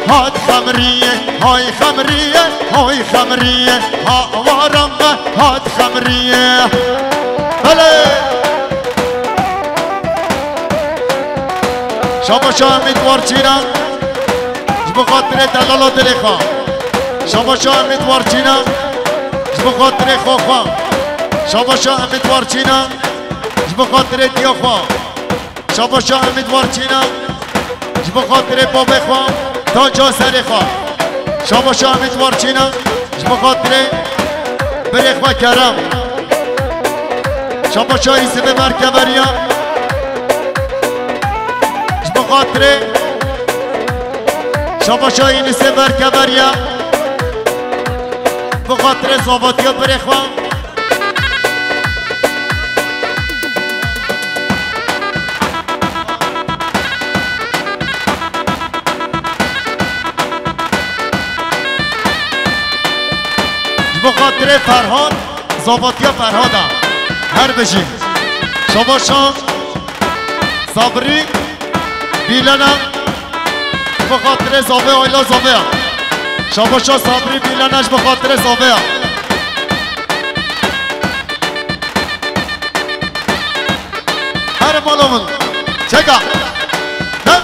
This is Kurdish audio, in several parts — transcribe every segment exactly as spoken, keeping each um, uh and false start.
Hat xemriyê, hay xemriyê, hay xemriyê, hawara me hat xemriyê. Belê! Şabaşa Emîd Warçîna, ji bo xatirê delala dilê xwe. Şabaşa Emîd Warçîna, ji bo xatirê xwe xwe. Şabaşa Emîd Warçîna, ji bo xatirê diya xwe. Şabaşa Emîd Warçîna, ji bo xatirê babê xwe, taca serê xwe. Şabaşa Emîd Warçîna, ji bo xatirê birê xwe Kerem. Şabaşa Îsivê Berkeveriya, ji bo xatirê, şabaşa Înisê Berkeveriya, ji bo xatirê zavatiya birê xwe. Ji bo xatirê Ferhad, zavatiya Ferhada. Her bijî. Şabaşa Sabrî Bîlena, ji bo xatirê zavê, aila zavê ya. Şabaşa Sabrî Bîlena ji bo xatirê zavê ya. Here mala min. Çeka. He?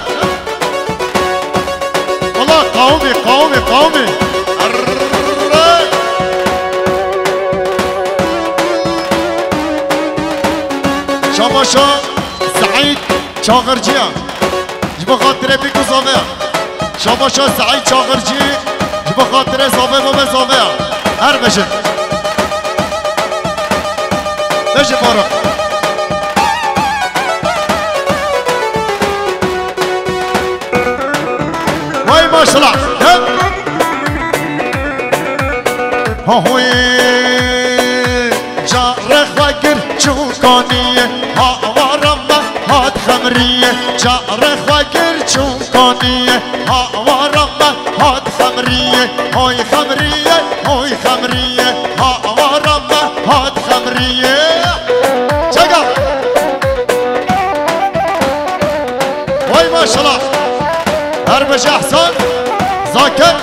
Wala qawimî, qawimî, qawimî. Arre. Şabaşa Seîd Çaxirciya. Ji bo xatirê pîk û zavê ya. Şabaşa Seîd Çaxircî, ji bo xatirê zavê babê zavê ya. Her bijin. Bijin Faruk. Vay maşallah. Gel. Ha hoy. Carê xwe gir çûkaniyê, hawara me hat xemriyê. Carê xwe gir çûkaniyê, hawara me hat xemriyê. Hoy xemriyê, hoy xemriyê, hawara me hat xemriyê. Çeka! Vay maşallah! Her bijî Ehsan, Zakir.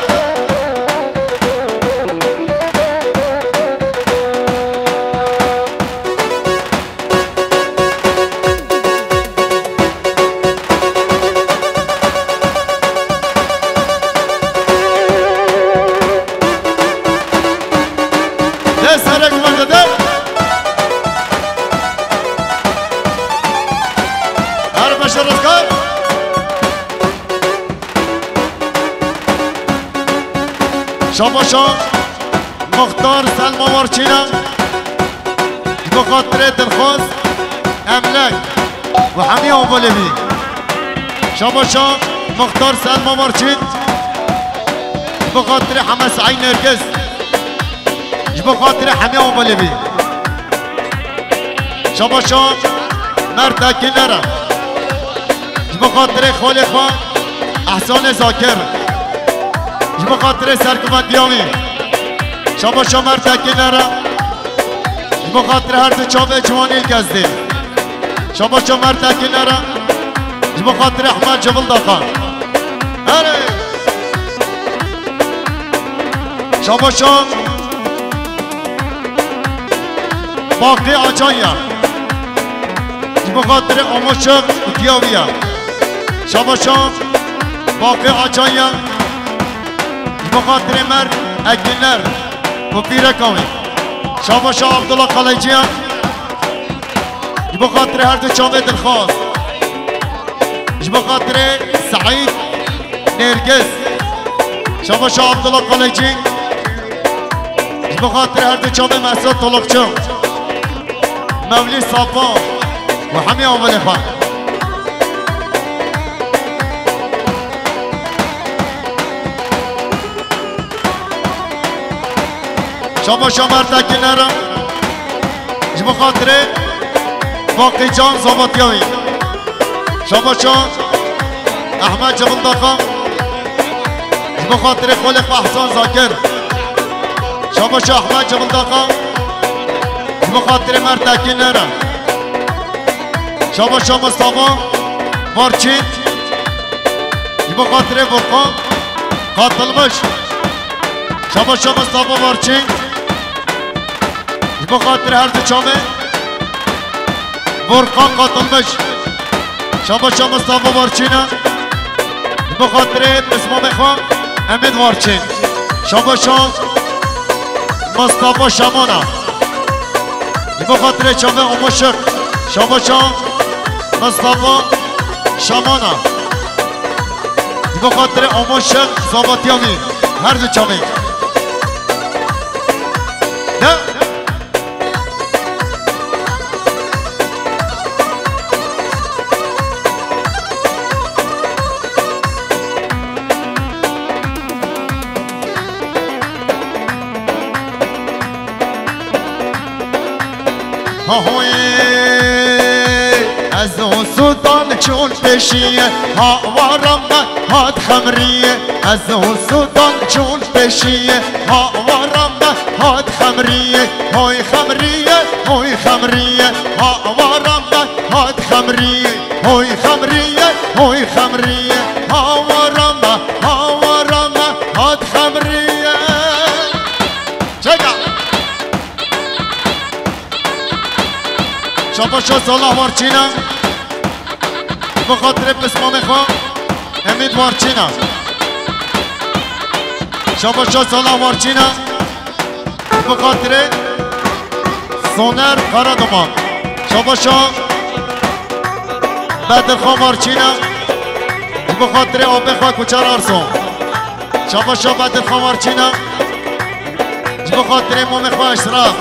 Dê serek me dide. Her beşe rizgar. Şabaşa Muxtar Selma Warçîna, ji bo xatirê Dilxwaz, Emlek û hemî avalê wî. Şabaşa Muxtar Selma Warçîn, ji bo xatirê Heme Seîd Nergiz, ji bo xatirê hemî avalê wî. Şabaşa Mert Tekîner e. Ji bo xatirê xalê xwe Ehsanê Zakir. Ji bo xatirê serkivendiya wî. Şabaşa Mert Tekîner e. Ji bo xatirê her du çavê ciwanî li Gezdê. Şabaşa Mert Tekîner e. Ji bo xatirê Ehmed Civildaqan. Erê! Şabaşa Baqî Acanya. Ji bo xatirê Amoçik û diya wî ya. Şabaşa Baqî Acanya. Ji bo xatirê Mert Ekîner û pîreka wî. Şabaşa Abdullah Kaleciyan. Ji bo xatirê her du çavê Dilxwaz. Ji bo xatirê Seîd Nêrgiz. Şabaşa Abdullah Kalecî. Ji bo xatirê her du çavê Mesut Tolokçu. Mewlî Sapa û hemî avalê xwe. Şabaşa Mertekî Nera. Ji bo xatirê Baqîcan Zavatiya wî. Şabaşa Ehmed Civildaka. Ji bo xatirê xolê xwe Ehsan Zakir. Şabaşa Ehmed Civildaka. Ji bo xatirê Mertekî Nera. Şabaşa Mustafa Barçît. Ji bo xatirê Furkan. Katılmış. Şabaşa Mustafa Barçın. Ji bo xatirê her du çavê. Furkan Katılmış. Şabaşa Mustafa Barçın e. Ji bo xatirê pismamê xwe Emîd Barçın. Şabaşa Mustafa Şaman e. Ji bo xatirê çavê Omoşik. Şabaşa Mustafa Şaman e. Ji bo xatirê Omoşik zavatiya wî. Her du çavê. De. Ahoyê, ez û Sudan çûn pêşiyê, hawara me hat xemriyê. Ez û Sudan çûn pêşiyê, hawara me hat xemriyê. Hoy xemriyê, hoy xemriyê, hawara me hat xemriyê. Hoy xemriyê, hoy xemriyê, hawara me, hawara me hat xemriyê. Çeka. Şabaşa Salah Warçîna. Bi xatirê pismamê xwe Hemîd Warçîna. Şabaşa Salah Warçîna. Bi xatirê Soner Karaduman. Şabaşa Bedirxan Warçîna. Bi xatirê apê xwe Kuçar Arso. Şabaşa Bedirxan Warçîna. Ji bo xatirê mamê xwe Eşref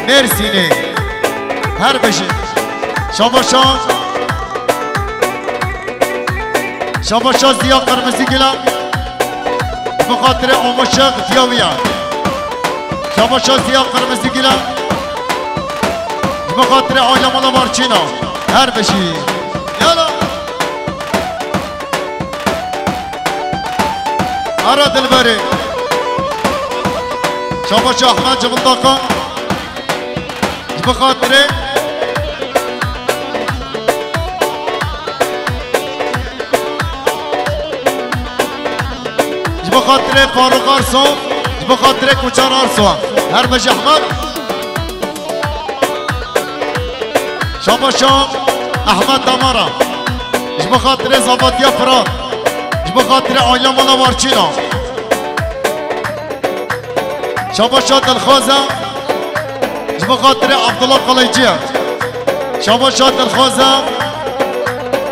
Mêrsînê. Her bijî. Şabaşa. Şabaşa Ziya Qirmizîgila. Ji bo xatirê Omoşik diya wî ya. Şabaşa Ziya Qirmizîgila. Ji bo xatirê aile mala Barçîna. Her bijî. Yala. Ara dilberê. Şabaş Ahmet Civildaka. Ji bo xatirê. Ji bo xatirê Faruk Arso. Ji bo xatirê Kuçar Arso. Her bijî Ahmet. Şabaşa Ahmet Damara. Ji bo xatirê Zavatiya Firat. Ji bo xatirê aile mala Warçîna. Şabaşa Dilxwaza. Ji bo xatirê Abdullah Kalaycî. Şabaşa Dilxwaza.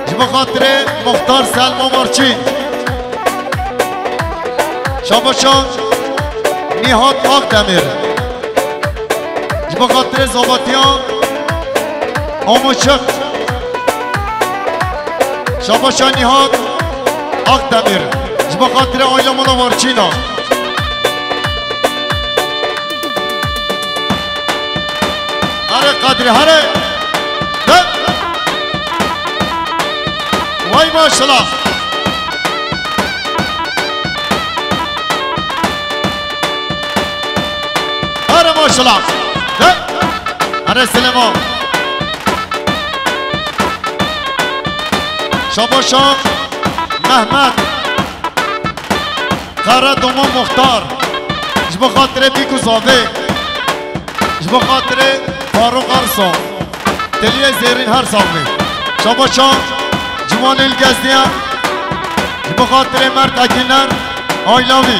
Ji bo xatirê Muxtar Selma Warçîn. Şabaşa Nihat Akdemir. Ji bo xatirê Zavatiya Amoçik. Şabaşa Nihat Akdemir. Ji bo xatirê aile mala Warçîna. Are Kadrî, hare. Dön. Vay maşallah. Hare maşallah. Dön. Hare Silêman. Şabaşa Mehmet. Kara Doman Muxtar. Ji bo xatirê Bîk û Zavê. Ji bo xatirê Faruk Arso. Diliyê zêrîn her sax bî. Şabaşa Ciwan Îlgezdiya. Ji bo xatirê Mert Akîner. Ayla wî.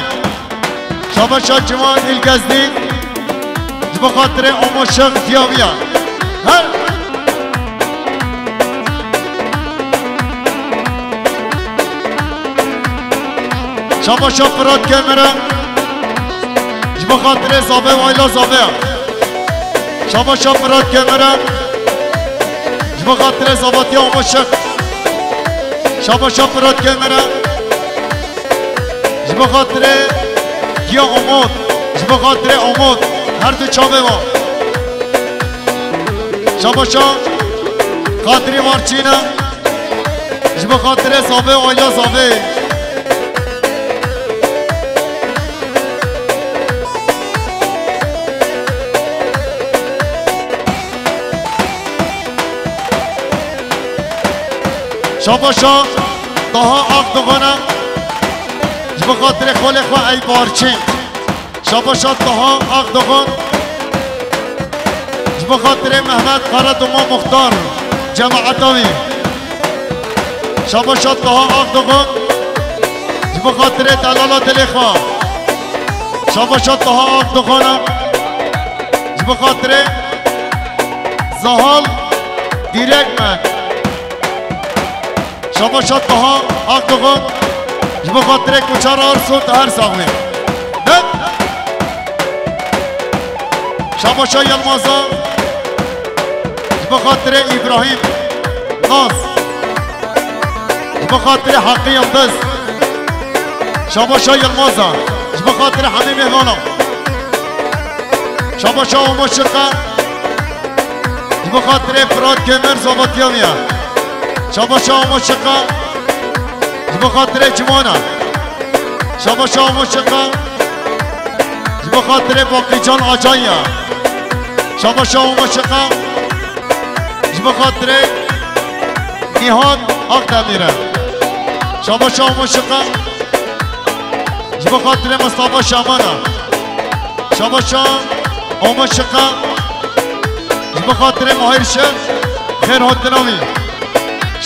Şabaşa Ciwan Îlgezdî. Ji bo xatirê Omoşik diya wî ya. Her. Şabaşa Firat Kemera. Ji bo xatirê Zavê û ayla Zavê ya. Şabaşa Firat Kemera. Ji bo xatirê Zavatiya Omoşik. Şabaşa Firat Kemera. Ji bo xatirê Giya Omot, ji bo xatirê Omot, her du çavê wan. Şabaşa Kadrî Warçîna, ji bo xatirê Zavê û ayla Zavê. Şabaşa daha Akdoğan'a. Xatirê xolê xwe ey Barçîn. Şabaşa Taha Akdogan. Ji bo xatirê Mehmet Karaduma Muxtar, cemaeta wî. Şabaşa Taha Akdogan. Ji bo xatirê delala dilê xwe. Şabaşa Taha Akdogana. Ji bo xatirê Zahal Dîrekmen. Şabaşa Taha Akdogan. Ji bo xatirê Koçar Arso, tu her sax bî. Net. Şabaşa Yilmaza. Ji bo xatirê Îbrahîm Naz. Ji bo xatirê Heqî Yildiz. Şabaşa Yilmaza. Ji bo xatirê hemî mêvanan. Şabaşa Omo Şiqa. Ji bo xatirê Firat Kemer, zavatiya wî ye. Şabaşa Omo Şiqa. Ji bo xatirê Cimana. Şabaşa Omo Şiqa. Ji bo xatirê Baqîcan Acan ye. Şabaşa Omo Şiqa. Ji bo xatirê Nîhat Akdemîr e. Şabaşa Omo Şiqa. Ji bo xatirê Mustafa Şaman e. Şabaşa Omo Şiqa. Ji bo xatirê Mahir Şiq. Xêr hatina wî.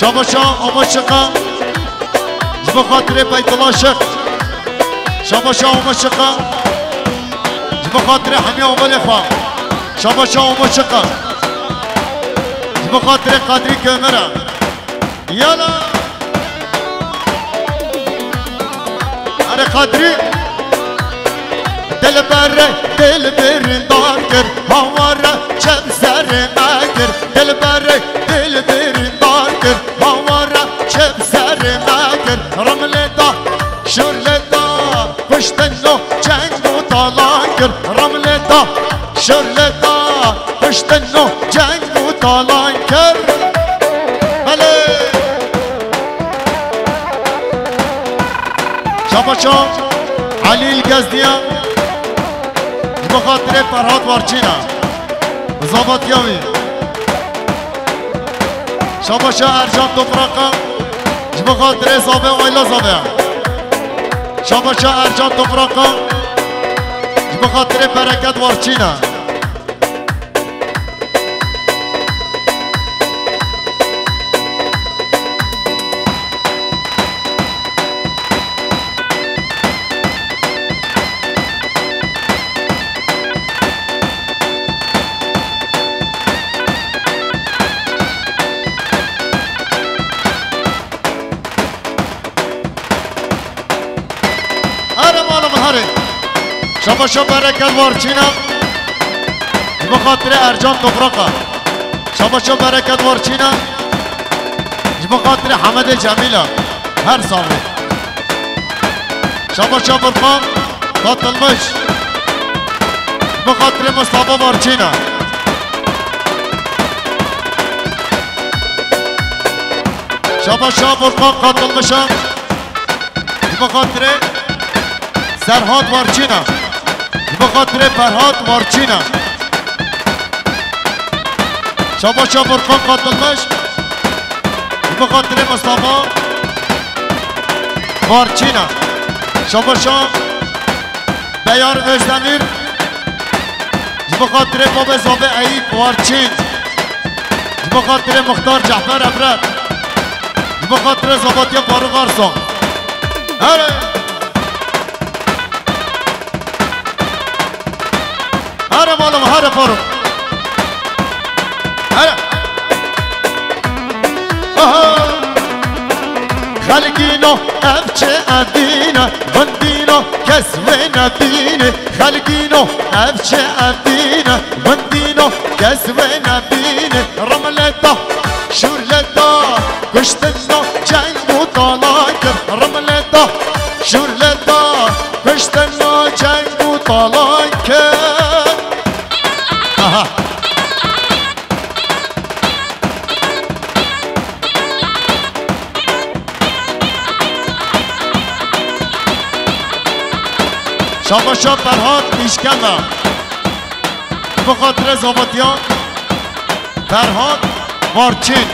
Şabaşa Omo Şiqa. Ji bo xatirê Beytullah Şiq. Şabaşa Omo Şiqa. Ji bo xatirê hemî omelê xwe. Şabaşa Omo Şiqa. Ji bo xatirê Qadrî Kömür e. Yala. Erê Qadrî. Dilbere dilbirîn dar kir, hawara çem serê me kir. Dilbere dilbirîn dar kir, hawara çem serê me kir. Rimlê da, şûrlê da, kuştin û ceng û talan kir. Rimlê da, şûrlê da, kuştin û ceng û talan kir. Belê. Şabaşa Elî li Gezdiya. Ji bo xatirê Ferhat Warçîna. Zavatiya wî. Şabaşa Ercan Topraqa. Ji bo xatirê Zabe Ayla Zabe. Şabaşa Ercan Topraqa. Ji bo xatirê Bereket Warçîna. Here mala min here. Şabaşa Bereket Warçîna. Ji bo xatirê Ercan Topraqa. Şabaşa Bereket Warçîna. Ji bo xatirê Hemedê Cemîla. Her sax bî. Şabaşa Furkan Katılmış. Ji bo xatirê Mustafa Warçîna. Şabaşa Furkan Katılmış'a. Ji bo xatirê Serhat Warçîna. Ji bo xatirê Ferhat Warçîna. Şabaşa Furkan Katılmış. Ji bo xatirê Mustafa Warçîna. Şabaşa Beyar Özdemir. Ji bo xatirê babê Zabe Eyîp Warçîn. Ji bo xatirê Muxtar Cehfer Ebret. Ji bo xatirê Zabatiya Farûq Arsan. Here! Here malum, here Farûq. Here. Aha. Xelkîno ev çi evîne, vindîno kes wê nebîne. Xelkîno ev çi evîne, vindîno kes wê nebîne. Rimlê da, şûrlê da, kuştin da, ceng û talan kir. Rimlê da, şûrlê da, kuştin da, ceng û talan kir. Aha. Şabaşa Ferhat Îşkenda. Ji bo xatirê Zabatiya Ferhat Varçin.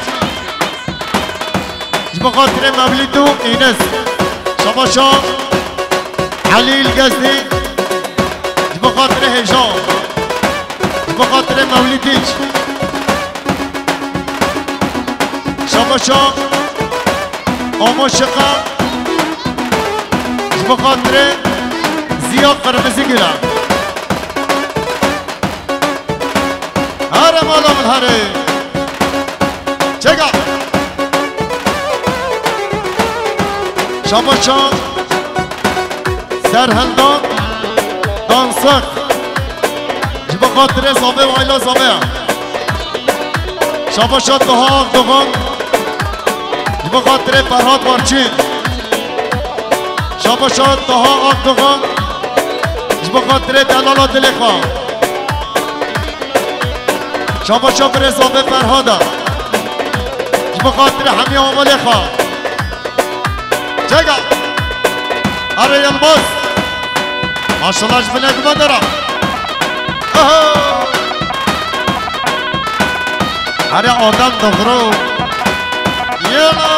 Ji bo xatirê Mevlîd û Înis. Şabaşa Elî Îlgezdî, ji bo xatirê hêja, ji bo xatirê Mewlîdîç. Şabaşa Amo Şiqa, ji bo xatirê Ziya Qirmizîgula. Here mala min here. Çeka. Şabaşa Serhildan Dansak. Ji bo xatirê Zavê û aîla Zavê. Şabaşa Taha Akdogan. Ji bo xatirê Ferhat Barçîn. Şabaşa Taha Akdogan. Ji bo xatirê delala dilê xwe. Şabaşa birê Zavê Ferhada. Ji bo xatirê hemî amelê xwe. Çeka. Are Yilmaz. Maşallah ji binê gume dera. Aha. Are Adem Dogro. Yela.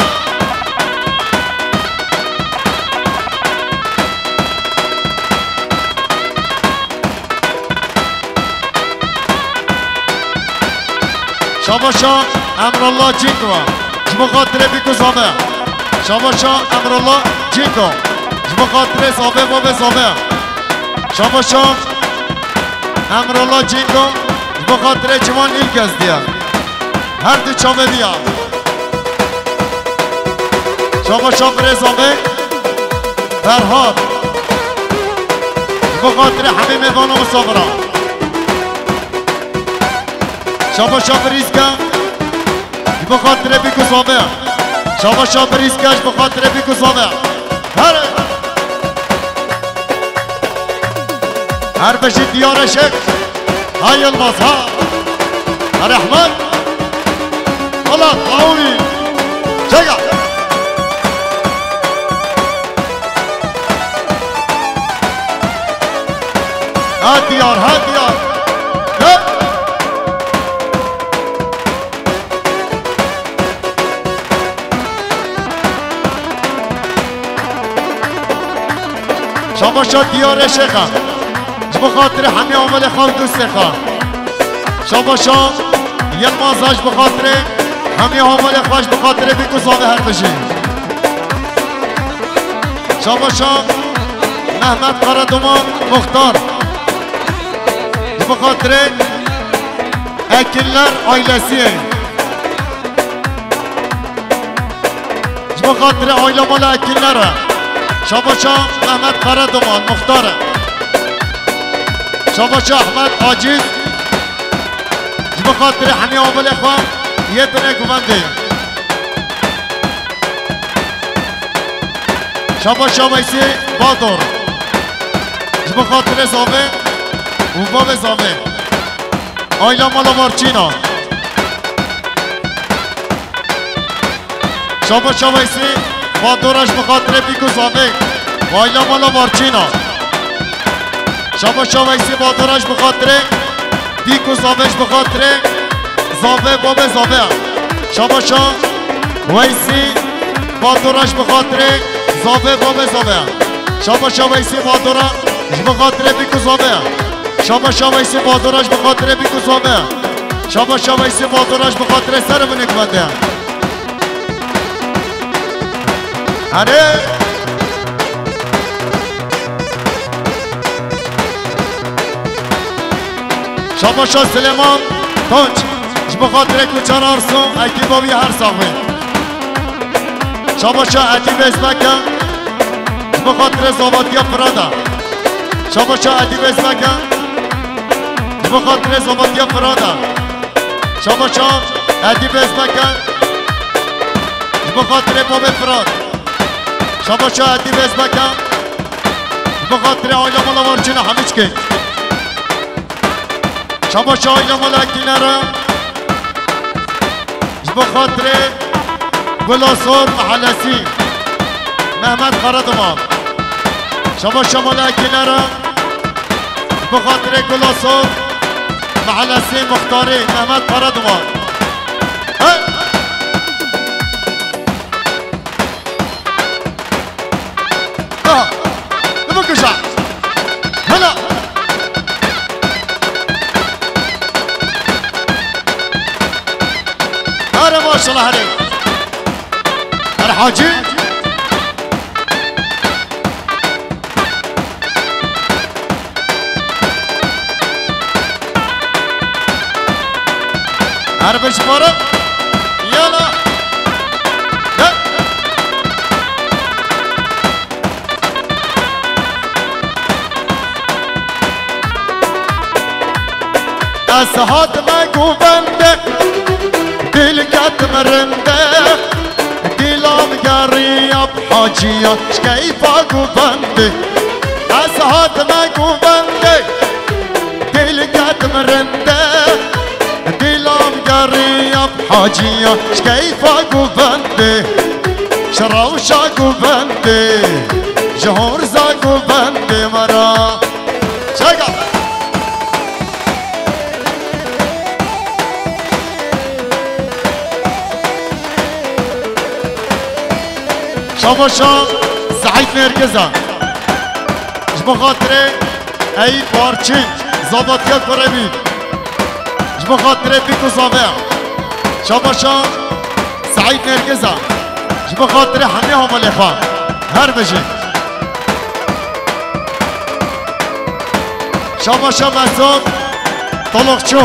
Şabaşa Emrullah Cingo. Ji bo xatirê Bîk û Zave. Şabaşa Emrullah Cingo. Ji bo xatirê Zave, Bavê Zave. Şabaşa Emrullah Cingo. Ji bo xatirê Ciwan Îlgezdiye. Her du çavê diya. Şabaşa birê Zave. Ferhat. Ji bo xatirê hemî mêvana misafira. Şabaşa birîzke. Ji bo xatirê Bîk û Zave. Şabaşa birîzke ji bo xatirê Bîk û Zave. Here. Her bijî Diyar Eşek. Ha Yilmaz ha. Ha Rehman. Wala Tawî. Çeka. Ha Diyar, ha Diyar. He? Şabaşa Diyarê Şêxa. Ji bo xatirê hemî amelê xwe û dostê xwe. Şabaşa Yilmaz, ji bo xatirê hemî amelê xwe, ji bo xatirê Bîk û Zavê her bijî. Şabaşa Mehmet Karaduman Muxtar. Ji bo xatirê Ekinler ailesiyê. Ji bo xatirê aîla mala Ekinler e. Şabaşa Mehmet Karaduman, muxtar e. Şabaşa Ehmed Aciz. Ji bo xatirê hemî amelê xwe yê binê guvendê. Şabaşa Veysê Bador. Ji bo xatirê Zavê û Bavê Zavê. Aîla mala Varçîna. Şabaşa Veysî Badora ji bo xatirê Bîk û Zavê. Aîla mala Varçîna. Şabaşa Veysî Badora ji bo xatirê Bîk û Zavê, ji bo xatirê Zavê, Bavê Zavê. Şabaşa Veysî Badora ji bo xatirê Zavê, Bavê Zavê. Şabaşa Veysî Badora ji bo xatirê Bîk û Zavê. Şabaşa Veysî Badora ji bo xatirê Bîk û Zavê. Şabaşa Veysî Badora ji bo xatirê ser û binê guvende. Erê! Şabaşa Silêman Tunç, ji bo xatirê Kuçan Arso, ekîba wî her sax bê. Şabaşa Edîb Êzbeke, ji bo xatirê Zavatiya Firata. Şabaşa Edîb Êzbeke, ji bo xatirê Zavatiya Firata. Şabaşa Edîb Êzbeke, ji bo xatirê Bavê Firat. Şabaşa Edîb Êzbeke, ji bo xatirê aîla mala Varçîna Hemîçkê. Şabaşa aîla mala Ekînere, ji bo xatirê Gula Sor Mehelesî, Mehmet Karaduman. Şabaşa mala Ekînere, ji bo xatirê Gula Sor Mehelesî, muxtarê Mehmet Karaduman. He! Aha! Bikuje. Hela. Here maşallah here. Her Hacî. Her beş para. Yala. Gel. Ez hatime govende, dil ketim rinde, dilam geriya bi Haciya, ji keyfa govende. Ez hatime govende, dil ketim rinde, dilam geriya bi Haciya, ji keyfa govende, ji rewşa govende, ji horza govende me ra. Çeka. Şabaşa Seîd Nergiza. Ji bo xatirê Eyîp Barçîn, Zavatiya Kuremî. Ji bo xatirê Bîk û Zave. Şabaşa Seîd Nergiza. Ji bo xatirê hemî hamalê xwe. Her bijî. Şabaşa Mesut Toloxçu.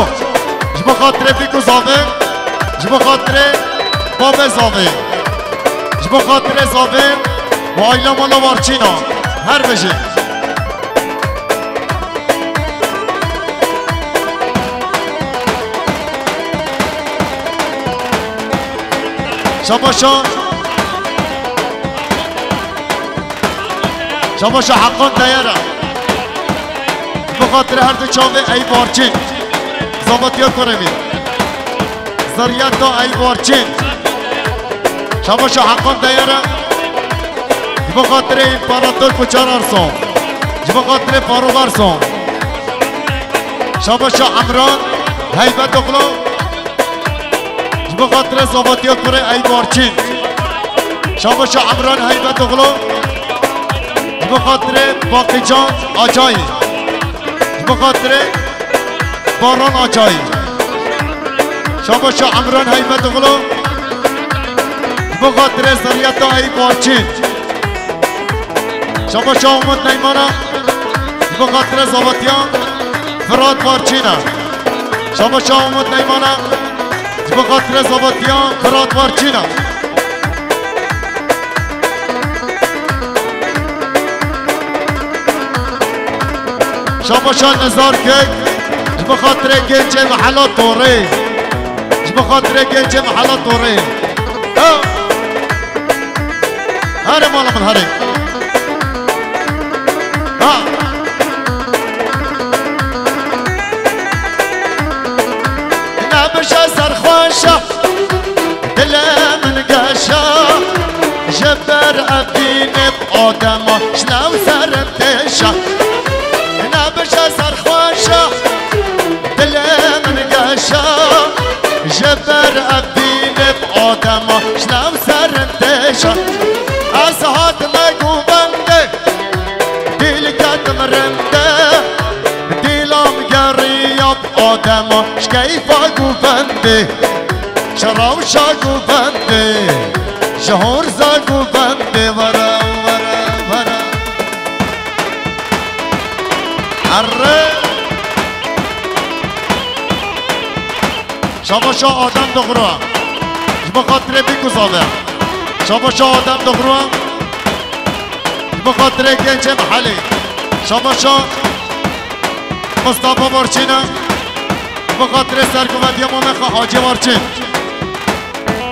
Ji bo xatirê Bîk û Zavê. Ji bo xatirê Babê Zavê. Ji bo xatirê Zavê û aîla mala Barçîna. Her bijî. Şabaşa. Şabaşa Heqan Deyera. Bi xatirê her du çavê Eyîp Barçîn. Zavatiya Kuremî. Zerriyeta Eyîp Barçîn. Şabaşa Heqan Deyera. Ji bo xatirê Împarator Koçar Arso. Ji bo xatirê Farûq Arso. Şabaşa Emran Heybetoglu. Ji bo xatirê Zavatiya Kurê Eyîp Barçîn. Şabaşa Emran Heybetoglu. Ji bo xatirê Baqican Acayî. Ji bo xatirê Baran Acayî. Şabaşa Emran Heybetoglu. Ji bo xatirê zerriyeta Eyîp Barçîn. Şabaşa Umut Neymana. Ji bo xatirê Zavatiya Firat Barçîn e. Şabaşa Umut Neymana. Ji bo xatirê Zavatiya Firat Barçîn e. Şabaşa Nizar Kek, ji bo xatirê gencê mehela Torê. Ji bo xatirê gencê mehela Torê. Ha! Here mala min here. Ha! Nebije serxweşa. Dilê min geşa, ji ber evînê bi Adema, ji nav serim têşa. Nebije serxweşa, dilê min geşa, ji ber evînê bi Adema, ji nav serim têşa. Ez hatime govendê, dîl ketim rinde, dîlam geriya bi Adema, ji keyfa govendê. Ji rewşa govendê, ji horza govendê, were, were, were. Erre. Şabaşa Adem Dogru. Ji bo xatirê Bîk û Zave. Şabaşa Adem Dogru. Ji bo xatirê gencê mehelê. Şabaşa Mustafa Barçîn e. Ji bo xatirê serguvendiya mamê xwe Hacî Barçîn.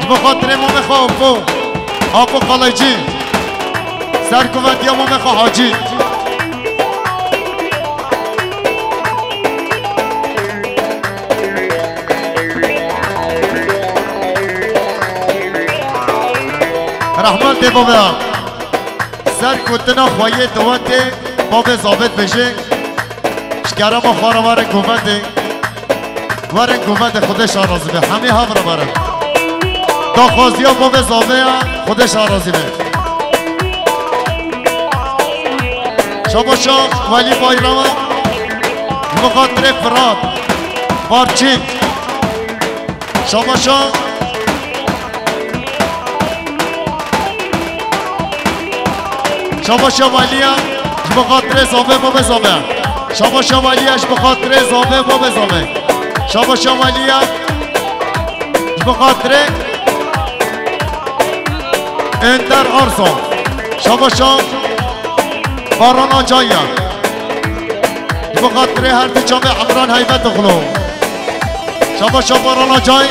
Ji bo xatirê mamê xwe Apo. Apo Xalecî. Serguvendiya mamê xwe Hacî. Rehmetê bavê. Ser gotina xwe yê dewetê bavê Zavêt bêje, ji kerema xwe re werin govendê, werin govendê, Xwedê şarazî be, hemî hev re werin. Daxwaziya bavê Zavê ye, Xwedê şarazî be. Şabaşa Welî Bayrama, ji bo xatirê Firat Barçîn. Şabaşa. Şabaşa Welî ya, ji bo xatirê Zave, babê Zave. Şabaşa Welî ya, ji bo xatirê Zave, babê Zave. Şabaşa Welî ya, ji bo xatirê Ender Arzan. Şabaşa Baran Acan ya. Ji bo xatirê her du çavê Emran Heybetoglu. Şabaşa Baran Acan. Ji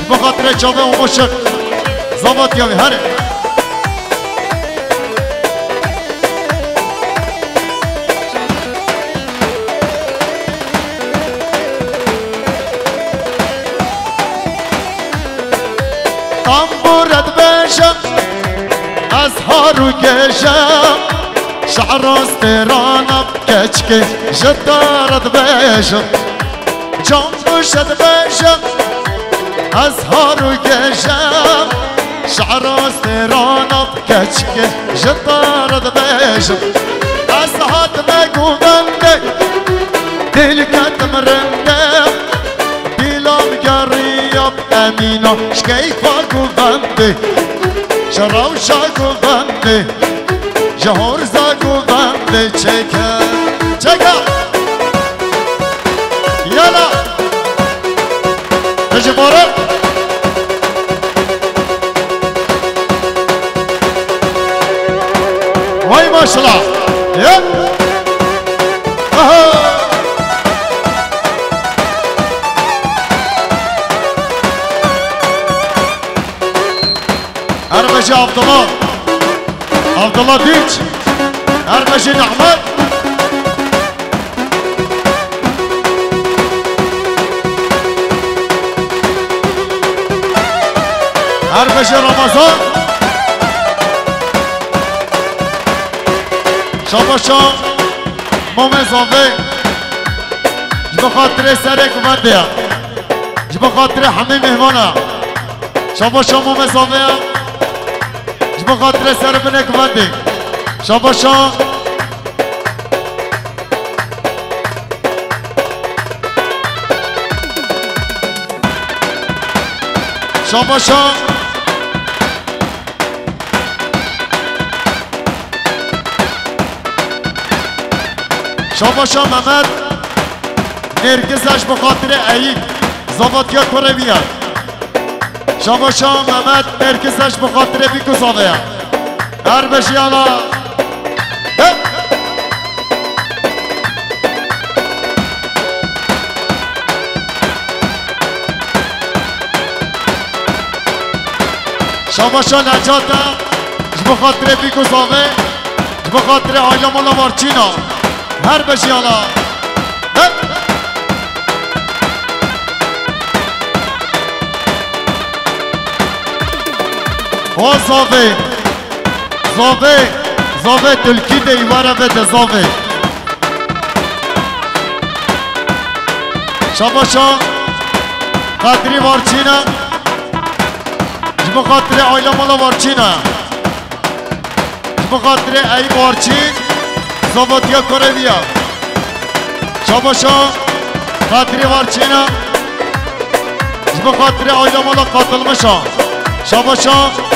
bo xatirê çavê Omoşik. Zavat ya wî, here. Tambûre dibêjim, ez har û gêjim, şi'ra stêrana keçikê ji te re dibêjim. Can û şe dibêjim, ez har û gêjim, şi'ra stêrana keçikê ji te re dibêjim. Ez hatime govendê, dîl ketim rindê, dîla min geriya. Emîna, ji keyfa govendê, ji rewşa govendê, ji horza govendê çêke. Çêke! Yala! Ji baran! Vay maşallah! Yep! Aha! Her bejê Abdullah. Abdullah Dinç. Her bejê Nehmet. Her bejê Ramazan. Şabaşa Mamê Zavê. Ji bo xatirê serê govendê ya. Ji bo xatirê hemî mêhmana. Şabaşa Mamê Zavê ya. Ji bo xatirê ser binê govendê. Şabaşa. Şabaşa. Şabaşa Mehmet. Nêrgiza ji bo xatirê Eyîp. Zavatiya kurê wî ye. Şabaşa Mehmet Nêrgiza ji bo xatirê vî ku zave ye. Her bejiyana. He! Şabaşa Necata, ji bo xatirê vî ku zave, ji bo xatirê aila mala Varçîna. Her bejiyana. He! O zave, zave, zave tulkî de îvara vete zave. Şabaşa Kadrî Varçîna. Ji bo xatirê aile mala Varçîna. Ji bo xatirê Eyîp Varçî. Zavatiya kurê wî ya. Şabaşa Kadrî Varçîna. Ji bo xatirê aile mala Katılmışa. Şabaşa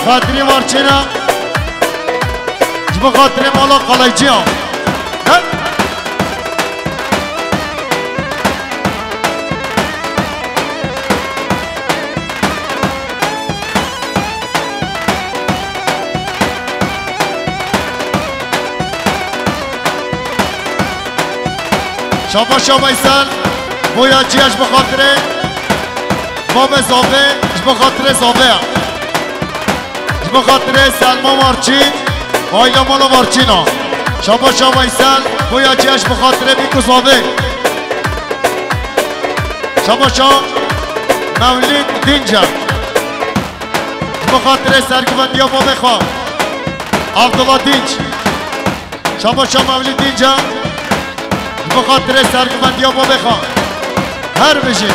Kadrî Varçîna. Ji bo xatirê mala Kalaycîya. He? Şabaşa Veysel, boya çiya ji bo xatirê babê Zavê, ji bo xatirê Zavê ya. Ji bo xatirê Selma Varçîn, aile mala Varçîna. Şabaşa Veysel, boya çiya ji bo xatirê vî ku zave. Şabaşa Mewlîd Dînce. Ji bo xatirê serguvendiya babê xwe. Abdullah Dînç. Şabaşa Mewlîd Dînce. Ji bo xatirê serguvendiya babê xwe. Her bijî.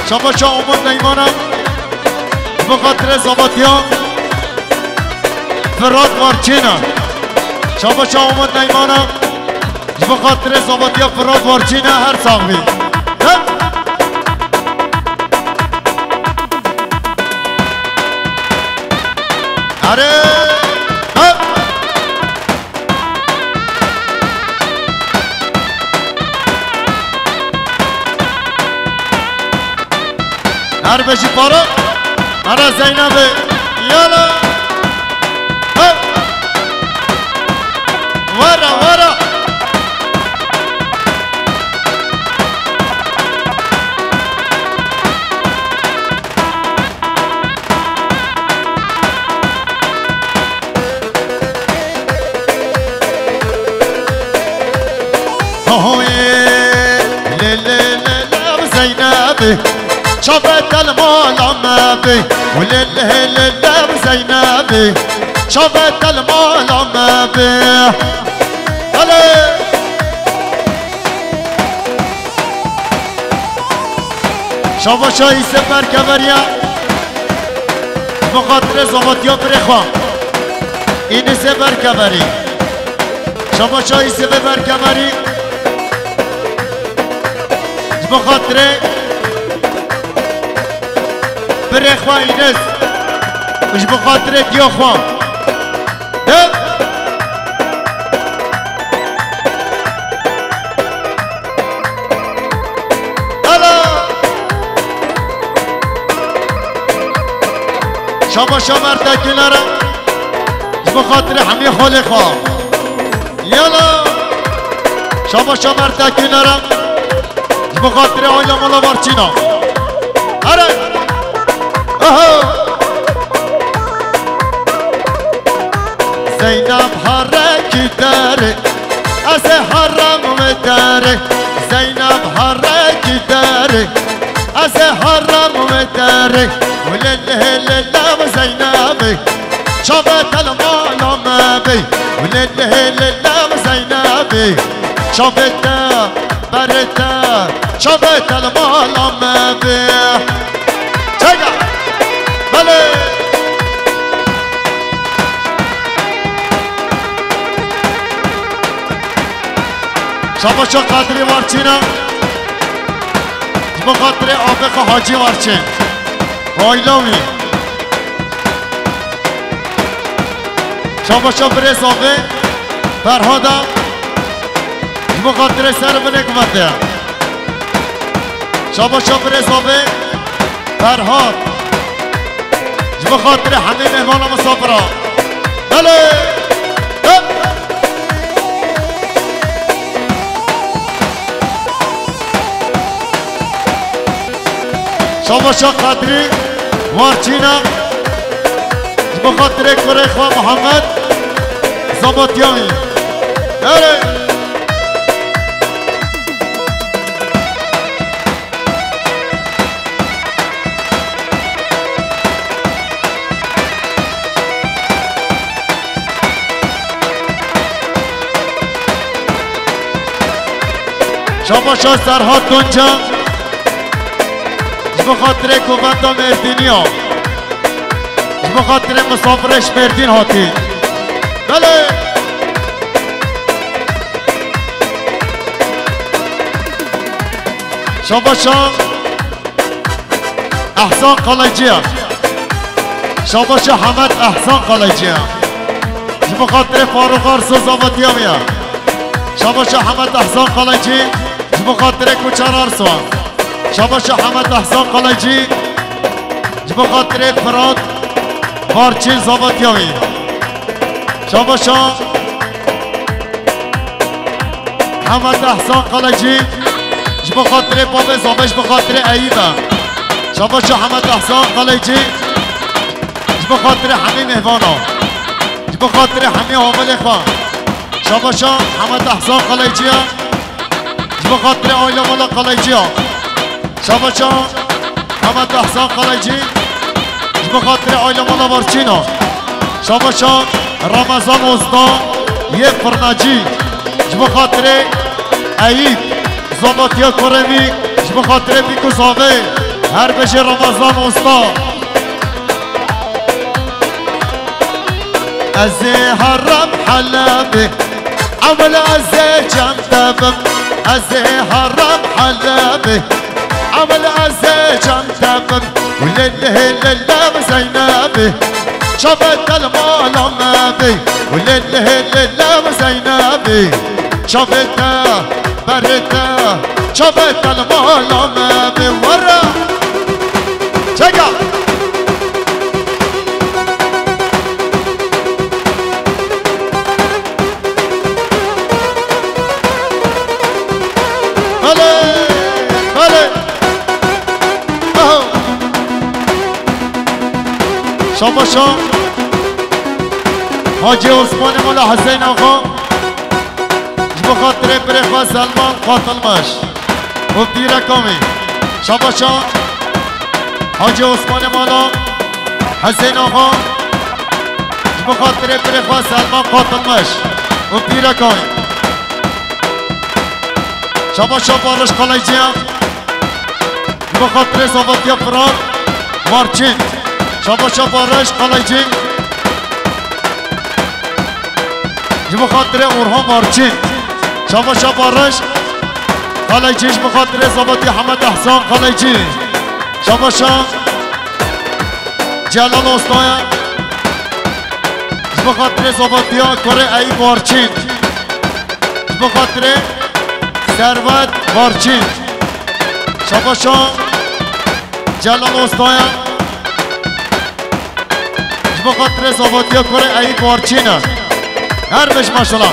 Şabaşa Umut Neymana. Ji bo xatirê zavatiya Firat Varçîna. Şabaşa Umut Neymana, ji bo xatirê zavetiya Firat Varçîne her sax bî. Hep. Erê! Hep! Her bijî Faruk. Here Zeynebê. Yala. Hep. Were, were. Hoyê, lê, lê, lê, lê, Zeynebê, çavê te li mala me bê. Û lê, lê, lê, lê, Zeynebê, çavê te li mala me bê. Belê. Şabaşa Îsê Berkeveriya. Bi xatirê zavetiya birê xwe. Înisê Berkeverî. Şabaşa Îsê Berkeverî. Ji bo xatirê birê xwe Înis. Ji bo xatirê diya xwe. Hep. Ela! Şabaşa Mertekînere. Ji bo xatirê hemî xolê xwe. Yala! Şabaşa Mertekînere. Ji bo xatirê aile mala Varçîna. Here! Aha! Zeynep herekî derê, ez ê herem wê derê. Zeynep herekî derê, ez ê herem wê derê. Û lê lê lê lem Zeynebê, çavê te li mala me bê. Û lê lê lê lem Zeynebê, çavê te, berê te, çavê te li mala me bê. Çeka! Belê! Şabaşa Qadrî Varçîna. Ji bo xatirê avê xwe Hacî Varçîn. Aîla wî. Şabaşa birêz avê Ferhada. Ji bo xatirê ser binê kuvete. Şabaşa birêz avê Ferhat. Ji bo xatirê hemî mêvana misafira. Belê! Hep! Şabaşa Qadrî Varçîna. Ji bo xatirê kurê xwe Muhammed Zabatyanî. Erê! Şabaşa Serhat Tunca. Ji bo xatirê kuvveta Mêrdîniya. Ji bo xatirê misafirê ji Mêrdîn hatî. Belê! Şabaşa Ehsan Qalaycî ya. Şabaşa Hemed Ehsan Qalaycî ya. Ji bo xatirê Farûq Arso zavetiya wî ya. Şabaşa Hemed Ehsan Qalaycî. Ji bo xatirê Kuçar Arso. Şabaşa Hemed Ehsan Qalaycî. Ji bo xatirê Firat Varçîn zavetiya wî. Şabaşa Hemed Ehsan Qalecî, ji bo xatirê bavê zavê, ji bo xatirê Eyîb e. Şabaşa Hemed Ehsan Qalecî, ji bo xatirê hemî mêvana, ji bo xatirê hemî havilê xwe. Şabaşa Hemed Ehsan Qalecî ye. Ji bo xatirê aile mala Qalecî ya. Şabaşa Hemed Ehsan Qalecî. Ji bo xatirê aile mala Varçîna. Şabaşa Ramazan Usta yê Firnacî. Ji bo xatirê Eyîb, zavatiya kurê wî. Ji bo xatirê vî ku zavê. Her bijî Ramazan Usta. Ez ê herim Helebê, ewil ez ê cem te bim. Ez ê herim Helebê, ewil ez ê cem te bim. Û lê lê lê lê Zeynebê, çavê te li mala me bê. Û lê lê lê lê Zeynebê, çavê te, berê te, çavê te li mala me bê. Were! Çeka! Belê, belê. Aho. Şabaşa Hacî Osmanê mala Hüseyin Axa. Ji bo xatirê birê xwe Selman Qatilmiş û pîreka wî. Şabaşa Hacî Osmanê mala Hüseyin Axa. Ji bo xatirê birê xwe Selman Qatilmiş û pîreka wî. Şabaşa Barış Kalaycî. Ji bo xatirê zavetiya Firat Varçîn. Şabaşa Barış Kalaycî. Ji bo xatirê Orhan Varçîn. Şabaşa Barış Kalaycî, ji bo xatirê zavetiya Hemed Ehsan Kalaycî. Şabaşa Celal Ostaya. Ji bo xatirê zavetiya kurê Eyîp Varçîn. Ji bo xatirê Servet Varçîn. Şabaşa Celal Ostaya. Ji bo xatirê zavetiya kurê Eyîp Varçîn e. Her beş maşallah.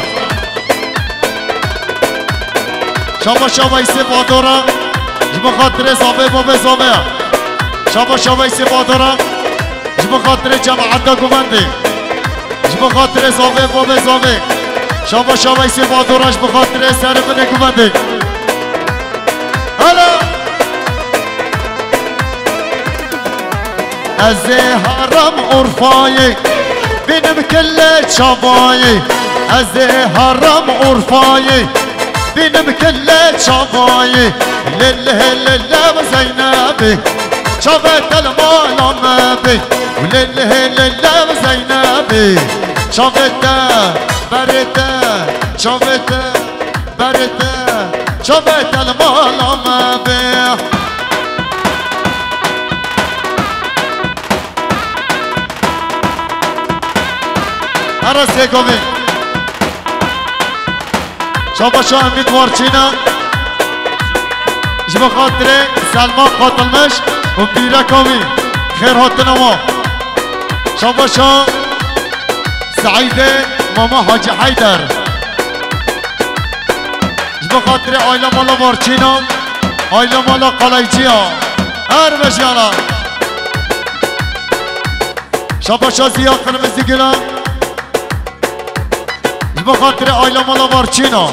Şabaşa Veysê Badora. Ji bo xatirê zavê bavê zavê. Şabaşa Veysê Badora. Ji bo xatirê cemaeta guvendê. Ji bo xatirê zavê bavê zavê. Şabaşa Veysê Badora ji bo xatirê serê binê guvendê. Hala! Ez ê herim Urfayê, bînim kile çavayê. Ez ê herim Urfayê, bînim kile çavayê. Lê lê lê lê Zeynebê, çavê te li mala me bê. Lê lê lê lê Zeynebê, çavê te, berê te, çavê te, berê te, çavê te li mala me bê. Here sêkovî. Şabaşa Emîd Varçîna. Ji bo xatirê Selman Qatilmiş û pîreka wî. Xêr hatina wan. Şabaşa Seîdê Mama Hacî Heyder. Ji bo xatirê aile mala Varçîna, aile mala Qalaycîya. Her bejiyana. Şabaşa Ziya Qirmizîgula. Ji bo xatirê aile mala Varçîna.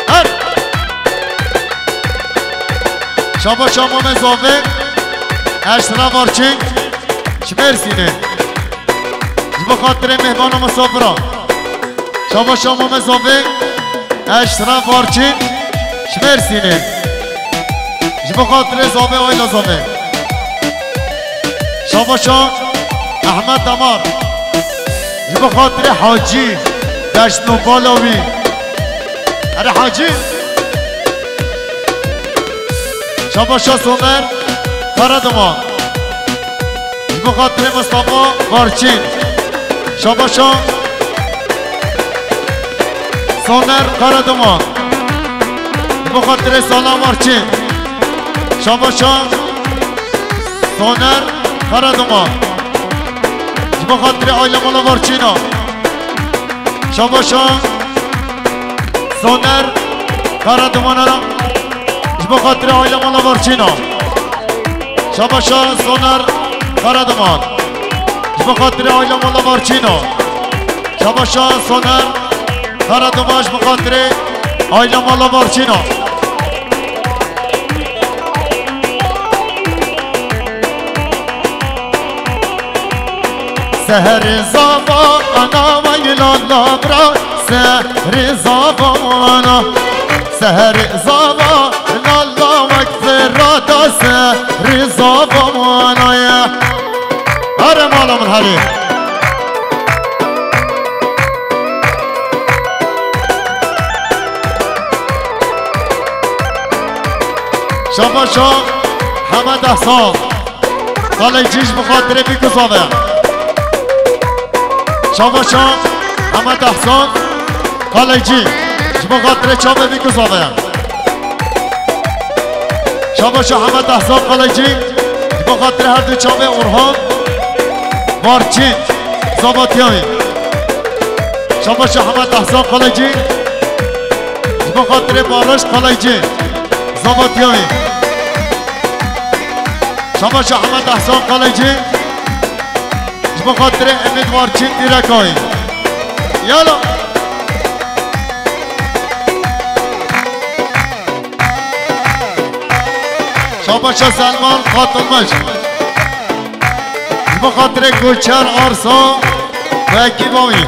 Her. Şabaşa Mame Zovê, Eşref Arçin, ji Mêrsînê. Ji bo xatirê mêhmana misafira. Şabaşa Mame Zovê, Eşref Arçin, ji Mêrsînê. Ji bo xatirê Zovê, Ayla Zovê. Şabaşa Ehmed Damar. Ji bo xatirê Hacî, deşt nûbala wî. Erê Hacî. Şabaşa Soner Karaduman. Ji bo xatirê Mustafa Varçîn. Şabaşa Soner Karaduman. Ji bo xatirê Sala Varçîn. Şabaşa Soner Karaduman. Ji bo xatirê aile mala Varçîna. Şabaşa Soner Karaduman ara. Ji bo xatirê aile mala Varçîna. Şabaşa Soner Karaduman. Ji bo xatirê aile mala Varçîna. Şabaşa Soner Karaduman ji bo xatirê aile mala Varçîna. Seherê zava ana weyla labra, Seherê zava wana, seherê zava, lala wek firata seherê zava wana ye. Here mala min herê. Şabaşa Hemed Ehsan. Qaleycî ji bo xatirê Bîkû Zave. Şabaşa Hemed Ehsan Qaleycî ji bo xatirê çavê Bîkû Zave. Şabaşa Hemed Ehsan Qaleycî ji bo xatirê her du çavê Orhan Varçîn Zavatiyayê. Şabaşa Hemed Ehsan Qaleycî ji bo xatirê Barış Qaleycî Zavatiyayê. Şabaşa Hemed Ehsan Qaleycî ji bo xatirê Emîd Varçîn Dîrekayê. Yala. Şabaşa Selman Katılmış. Ji bo xatirê Guçer Arsa ve ekîba wî.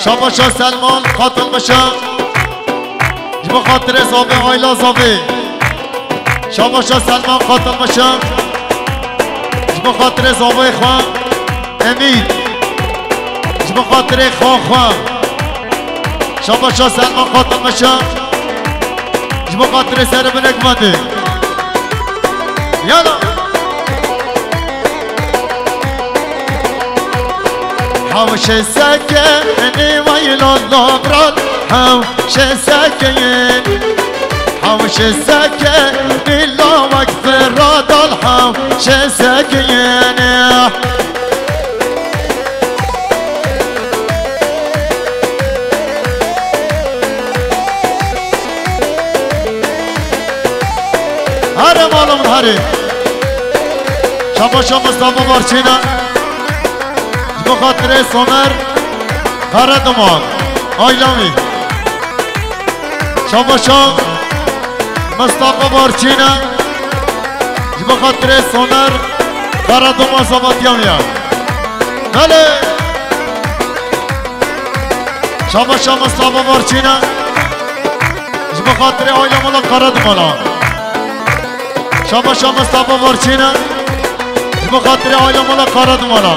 Şabaşa Selman Katılmış'a. Ji bo xatirê Zavê Ayla Zavê. Şabaşa Selman Katılmış'a. Ji bo xatirê Zavê xwe Emîd. Ji bo xatirê xwe xwe. Şabaşa Selman Katılmış'a. Ji bo xatirê serê min ek mendê. Yala. Hewşe sekenî vay lala bral, hewşe sekenî. Hewşe sekenî la wek firadal, hewşe sekenî. Here mala min herê. Şabaşa Mustafa Varçîna. Ji bo xatirê Somer Karaduman. Ayla wî. Şabaşa Mustafa Varçîna. Ji bo xatirê Somer Karaduman Zavatiya wî ya. Belê. Şabaşa Mustafa Varçîna. Ji bo xatirê aile mala Karadumana. Şabaşa Mustafa Varçîna. Ji bo xatirê aile mala Karadumana.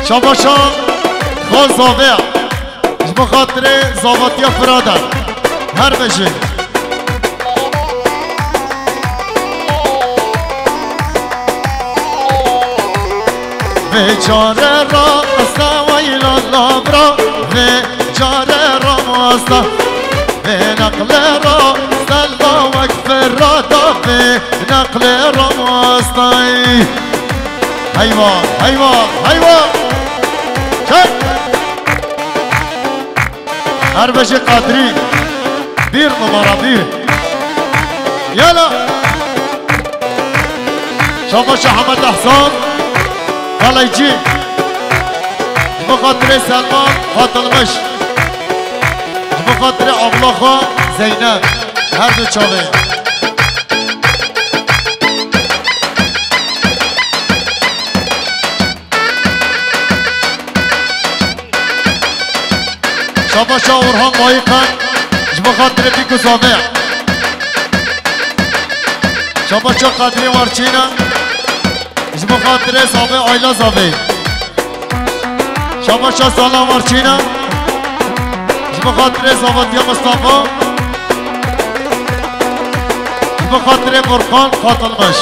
Şabaşa Xal Zavê. Ji bo xatirê zavatiya Firada. Her bejê. Vê care rast e weyla labra, vê care rast e. Vê neqle rast e la wek Firada, vê neqle rast e. Heyva, heyva, heyva. Çek. Her bejê Kadrî. Bir numara bir. Yala. Şabaşa Hemed Ehsan. Kaleycî. Ji bo xatirê Selman Katılmış. Ji bo xatirê abla xwe Zeynep. Her du çavê. Şabaşa Orhan Mayıkan, ji bo xatirê Bîk û Zavê. Şabaşa Kadrî Varçîna, ji bo xatirê Zavê, Ayla Zavê. Şabaşa Sala Varçîna, ji bo xatirê Zavatiya Mustafa. Ji bo xatirê Furkan Katılmış.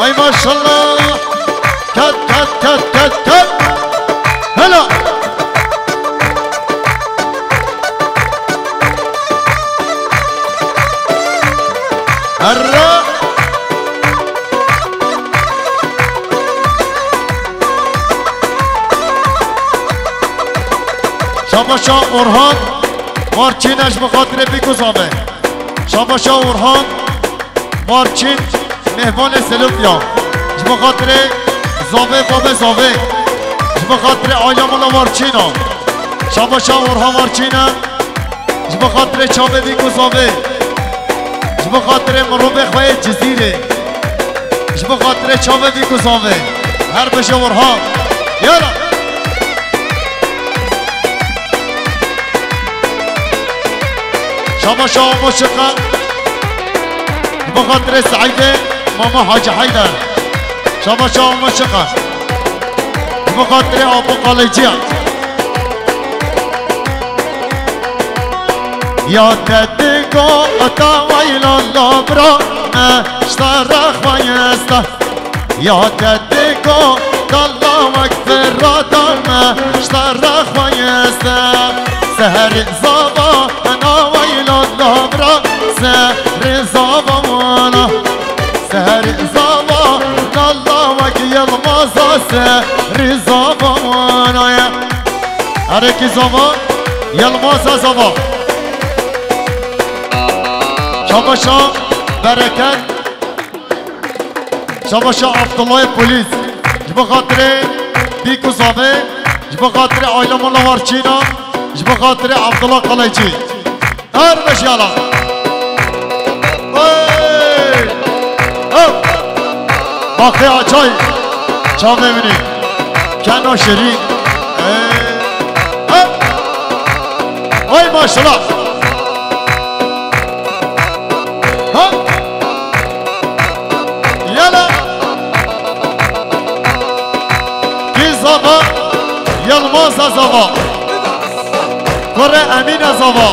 Ay maşallah. Ket, ket, ket, ket, ket. Hela. Herre. Şabaşa Orhan Varçîna, ji bo xatirê Bîk û Zavê. Şabaşa Orhan Varçîn, mêvanê Selûkiya. Ji bo xatirê Zavê, Babê Zavê. Ji bo xatirê aila mala Varçîna. Şabaşa Orhan Varçîna. Ji bo xatirê çavê vî ku zavê. Ji bo xatirê mirovê xwe yê Cizîrê. Ji bo xatirê çavê vî ku zavê. Her bije Orhan. Yala. Şaba şa Amo Şiqa. Ji bo xatirê Seîdê Mama Hacı Heyder. Şaba şa Amo Şiqa. Ji bo xatirê Apo Qaleciya. Ya te digo ata weyla labra me ştara xwayesta. Ya te digo dalla wek firata me ştara xwayesta. Seherê zava na weyla labra seherê zava wana. Seherê zava dalla wek Yilmaza seherê zava wana ye. Herêkî zava, Yilmaza zava. Şabaşa bereket. Şabaşa Abdullahê polîs. Ji bo xatirê Bîk û Zavê. Ji bo xatirê Ayla Mola Warçîna. Ji bo xatirê Abdullah Qalecî. Her beş yala. Hey! Hop! Bakê acayip. Çavê min ê. Keno şirîn. Hey! Hop! Ay maşallah. Hop! Yala. Kî zava, Yilmaza zava. Kurê Emîna zava.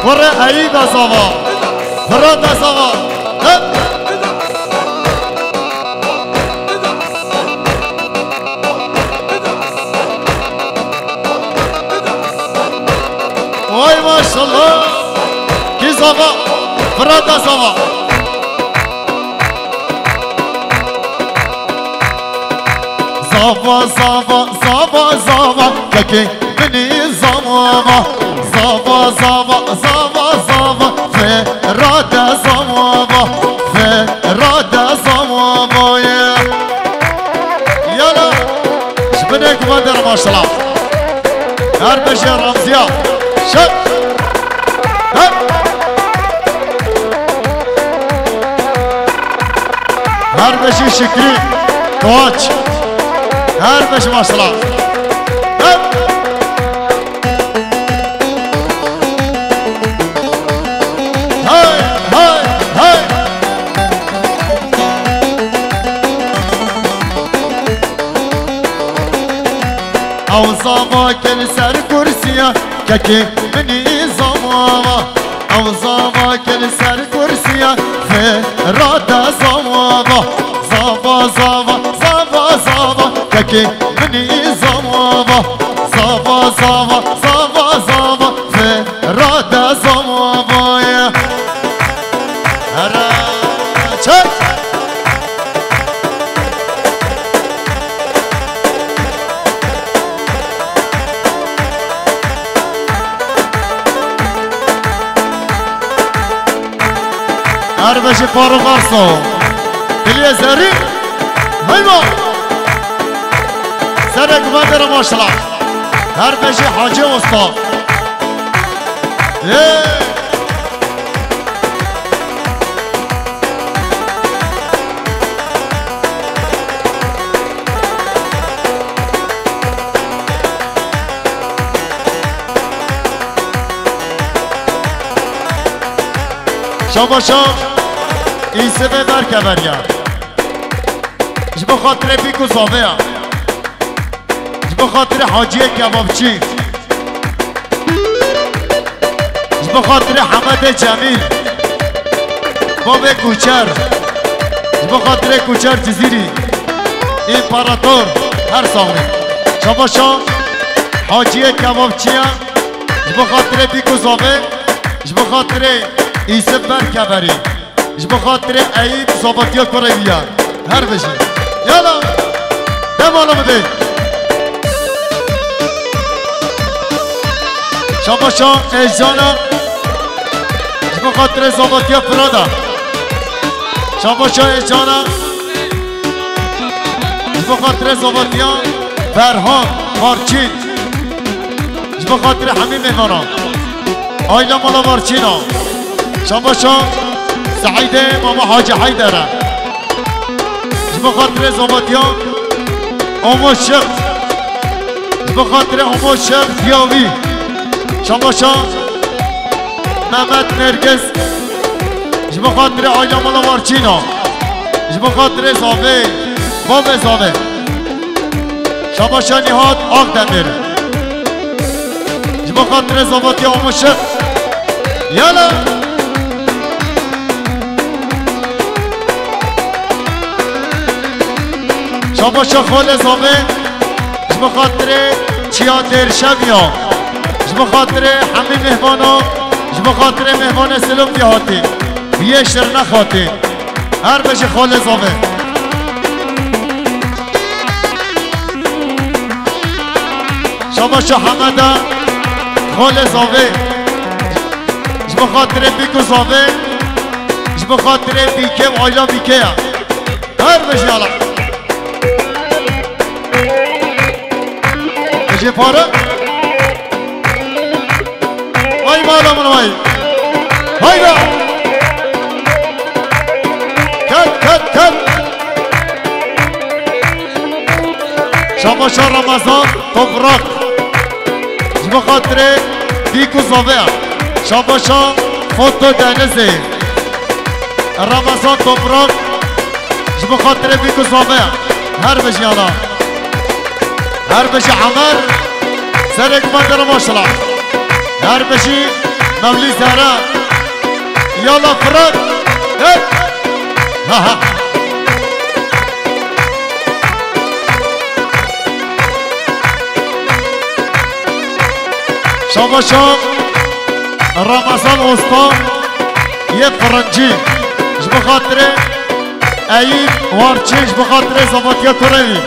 Kurê Eyîba zava. Firata zava. Hep. Vay maşallah. Kî zava. Firata zava. Zava, zava, zava, zava, kekê minî zava. Zava, zava, zava, zava, Ferate zava, Ferate zava ye. Yala, ji binê guvan der maşallah. Her beşe Ramziya. Şak. Hep. Her beşî Şikrî Koç. Her beşî maşallah. Hey! Hey, hey, hey! Ew zava kel ser kursiya, kekê minî zava. Ew zava kel ser kursiya, Ferate zava. Zava, zava, zava, zava, kekê minî zava. Zava, zava, zava, zava, Ferate zava ye. Here çek. Her beşî Faruk Arso. Diliyê zerî. Heyva. Serek guvan der maşallah. Her beşî Hacı Usta. Hey. Şabaşa Îsivê Berkeveriya. Ji bo xatirê Bîk û Zavê ya. Ji bo xatirê Haciyê Kebabçî. Ji bo xatirê Hemedê Cemîl. Bavê Kuçer. Ji bo xatirê Kuçer Cizîrî. Împarator. Her saxlê. Şabaşa Haciyê Kebabçiya. Ji bo xatirê Bîk û Zavê. Ji bo xatirê Îsip Berkeverî. Ji bo xatirê Eyîb Zabatiya kurê wî ya. Her bijî. Yala. Demala bidê. Şabaşa Ejana. Ji bo xatirê Zabatiya Firada. Şabaşa Ejana. Ji bo xatirê Zabatiya Ferhan Marçîn. Ji bo xatirê hemî mêvanan. Aile mala Varçîna. Şabaşa Seîdê Mama Hacî Heyder e. Ji bo xatirê zavetiya Omo Şix. Ji bo xatirê Omo Şix Diyawî. Şabaşa Mehmet Nergis. Ji bo xatirê aile mala Varçîna. Ji bo xatirê zavê, bavê zavê. Şabaşa Nîhat Akdemir. Ji bo xatirê zavetiya Omo Şix. Yala. Şabaşa xalê zavê. Ji bo xatirê çiya Dêrşeviya. Ji bo xatirê hemî mêhvana. Ji bo xatirê mêhvanê Silivkê hatî. Biyê Şirnex hatî. Her bijî xalê zavê. Şabaşa Hemeda xalê zavê. Ji bo xatirê bîk û zavê. Ji bo xatirê bîkê û ayla bîkê ye. Her bijî ala. Bijî pare. Vay mala min vay. Hayda. Ket, ket, ket. Şabaşa Ramazan Toprak. Ji bo xatirê bîk û zavê. Şabaşa Foto Denizê. Ramazan Toprak. Ji bo xatirê bîk û zavê. Her bijî ana. Her bijî Emer. Serek me dere maşala. Her bijî Mevlî Zehra. Yala Firat. Hey. Ha, ha. Şabaşa Ramazan Usta yê Firincî. Ji bo xatirê Eyîp Warçî, ji bo xatirê zavetiya Kurevî.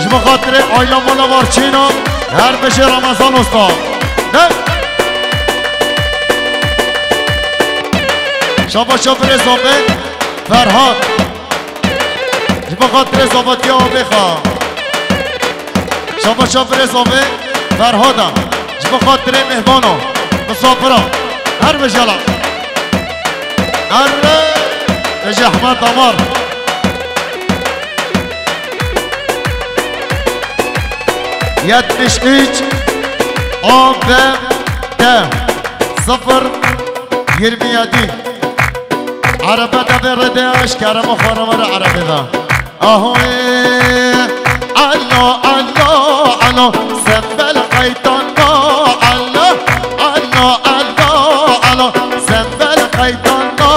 Ji bo xatirê aila mala Warçîna, her bijî Ramazan Usta. Ne? Şabaşa birê zavê Ferhat. Ji bo xatirê zavetiya avê xwe. Şabaşa birê zavê Ferhada. Ji bo xatirê mêhvana, misafira. Her bijî ala. Erre. Bijî Ehmed Damar. Yetmiş üç A B D sıfır yirmi yedi. Erebe de vê rêde eşkerem û xwaravara erebe de. Ahoy, alo, alo, alo, sembel qaytana, alo, alo, alo, alo, sembel qaytana,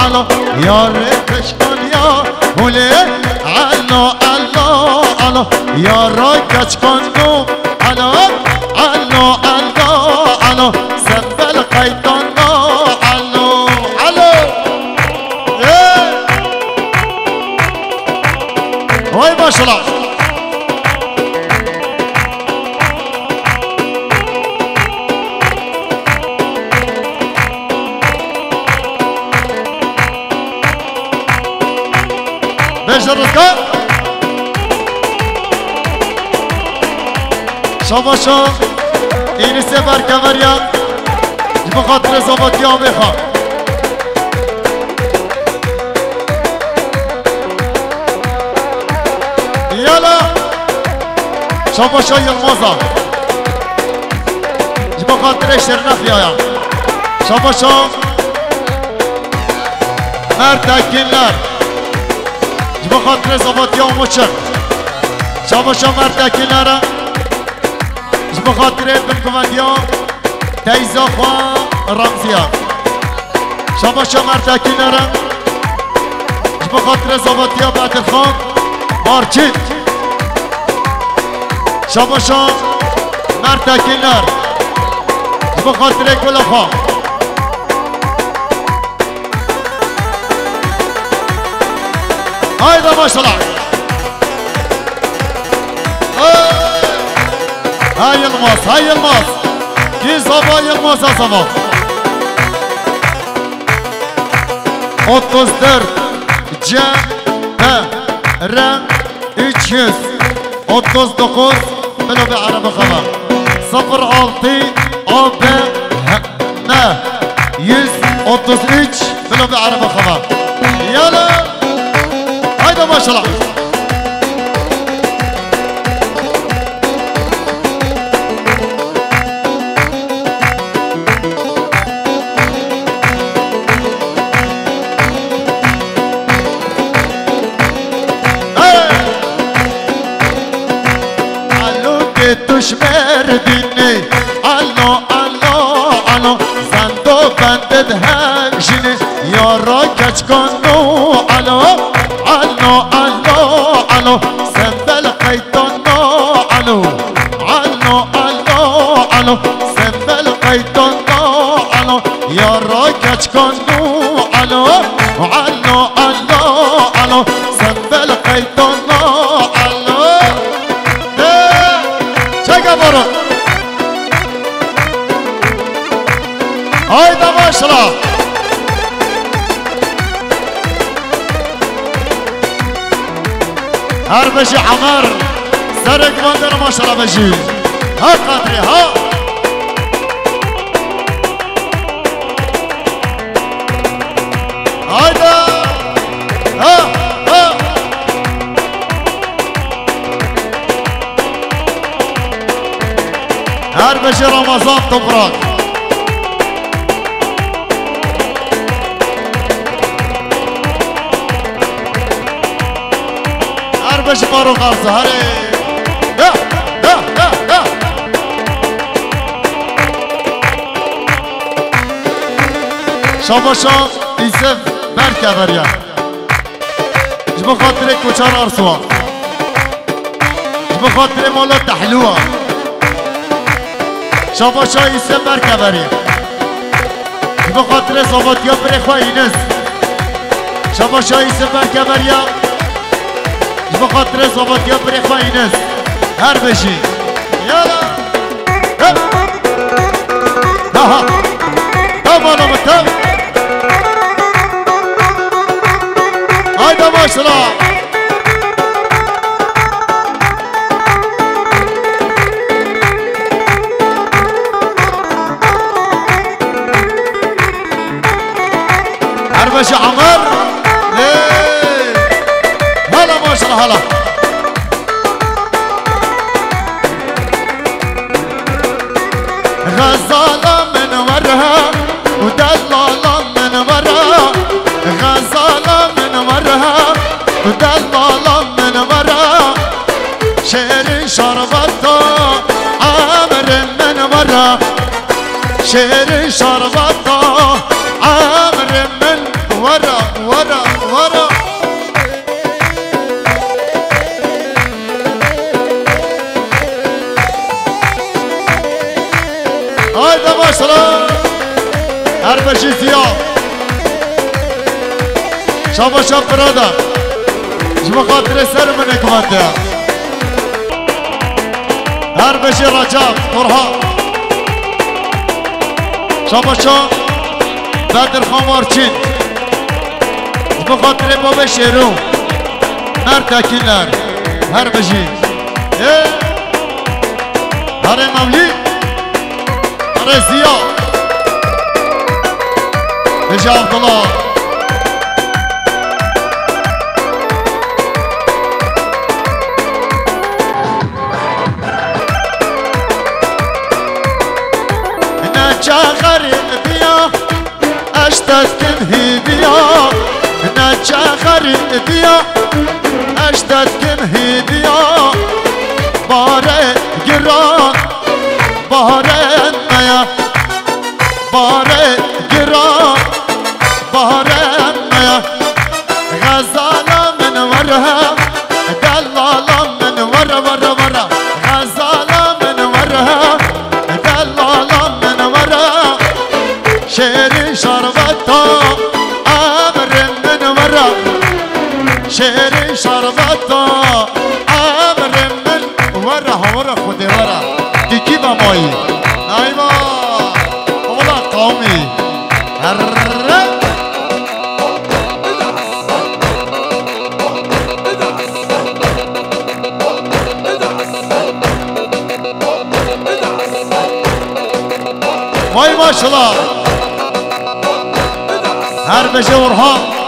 alo, yare peşkan ya, hule, alo, alo, alo, yara kaçkan no, alo, alo, alo, alo, sembel qaytana, alo, alo. Hey! Vay maşallah. Beş dakika. Şabaşa Ênîsê Berkeveriya. Ji bo xatirê zavetiya avê xwe. Yala. Şabaşa Yilmaza. Ji bo xatirê Şirnexiya ya. Şabaşa Mert Ekinler. Ji bo xatirê zavetiya Omoçik. Şabaşa Mert Ekinler. Ji bo xatirê binkuvendiya teyza xwe Remziya. Şabaşa Mertekî nere. Ji bo xatirê zavetiya Bedirxan Barçîn. Şabaşa Mertekî ner. Ji bo xatirê gula xwe. Hayda maşallah. Hey! Hey Yılmaz, hey Yılmaz. Ki zava Yılmaz ha zava. Otuz dört C P R üç yüz otuz dokuz. Bilo bir araba xava. Sıfır altı A B. Ne, yüz otuz üç, bilo bi erebe xwe. Yala. Haydi maşallah. Hey! Alo, ke tu ji Mêrdînê. Alo, alo, alo. Zendo bende de hejine. Yara keçkano. Alo, alo, alo, alo. Sembel qeytano. Alo, alo, alo, alo. Sembel qeytano. Alo, yara keçkano. Alo, alo, alo, alo. Sembel qeytano. Alo. Hey, çeke baro. Haydi maşallah. Her bijî Emer. Serek van der maşallah bijî. Ha Kadrî ha. Haydi. Ha, ha. Her bijî Ramazan Toprak. Her bijî Farûq Arzu, herê. Ya, ya, ya, ya. Şabaşa Îsef Berkeveriye. Ji bo xatirê Koçar Arsuwa. Ji bo xatirê mala Tehlûwa. Şabaşa Îsef Berkeverî. Ji bo xatirê zavatiya birê xwe Înis. Şabaşa Îsef Berkeveriya. Ji bo xatirê zavatiya birê xwe Înis. Her bijî. Yala. Hep. Aha. Tamam ama tam. Haydi başla. Her beşi Amar. Hey. Hala maşallah hala. Xezala min were û delala min were. Xezala min were û delala min were. Şêrî şerbeta emrê min were. Şêrî şerbeta emrê min were, were, were. Haydi başla. Her beşi ziya. Şabaşa birada. Ji bo xatirê ser min hikmetiya. Her beşi Recep, Turha. Şabaşa Bedirxan Marçin. Ji bo xatirê babê Şêro. Mert Tekinler. Her bijî. Ê! Herê Mevlî. Herê Ziya. Bijî Abdullah. Neçe xerîbiya, eştetkin hîdiya. Neçe xerîbiya, eştetkin hîdiya. Barê giran, baharê me ya. Barê giran, baharê me ya. Xezala min were, delala min were, were, were. Xezala min were, delala min were. Şêrî şerbeta emrê min were. Şêrî şerbeta emrê min were, ha were Xwedê were. Kîkî be mayî. Nayva. Ola qawmî. Herre. Ay maşallah. Her beje Orhan.